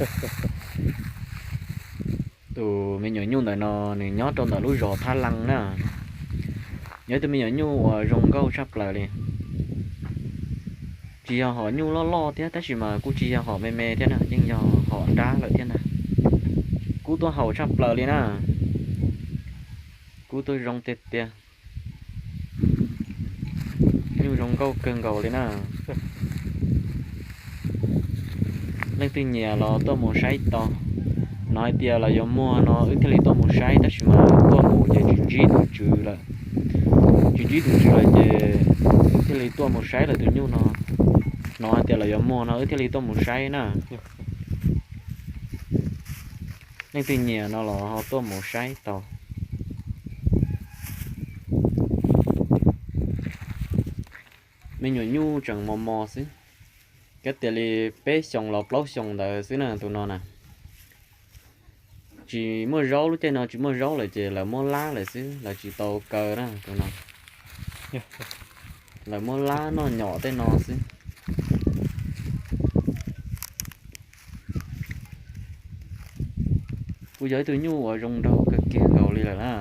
Tus me nyuam nyuj ntawm no nws nyob rau ntawm lub zos Thab Laj na. Yog ib tug me nyuam nyuj uas zoo nkauj tshaj plaws li. Tsis yog hom nyuj loj loj thiab tab sis mas kuj tsis yog hom me me thiab na, yeej yog hom nrab lawm thiab ntag. Kub tuaj haus tshaj plaws li na. Kub tuaj zoo tiag tiag. Nyuj zoo nkauj kawg nkaus li na. Leej twg nyiam los tuaj mus saib tau. Hnov hais tias los yuav muag no wb thiaj li tuaj mus saib tab sis mas tuaj mus ces tsis ntsib tus tswv lawm. Tsis ntsib tus tswv lawm ces thiaj li tuaj mus saib lawm tus nyuj no. Hnov hais tias los yuav muag no wb thiaj li tuaj mus saib na. Leej twg nyiam no los ho tuaj mus saib tau. Me nyuam nyuj tseem mos mos xwb, kav tias li peb xyoos los plaub xyoos ntawd xwb na tus no na. Tsis muaj zaub, lub caij no tsis muaj zaub lawm ces lawv muab lab lawm xwb, lawv tsis tau kaw na tus no. Lawv muab lab noj nyom tej no xwb. Kuj yog ib tug nyuj uas zoo nraug kawg kiag nkaus li lawm na.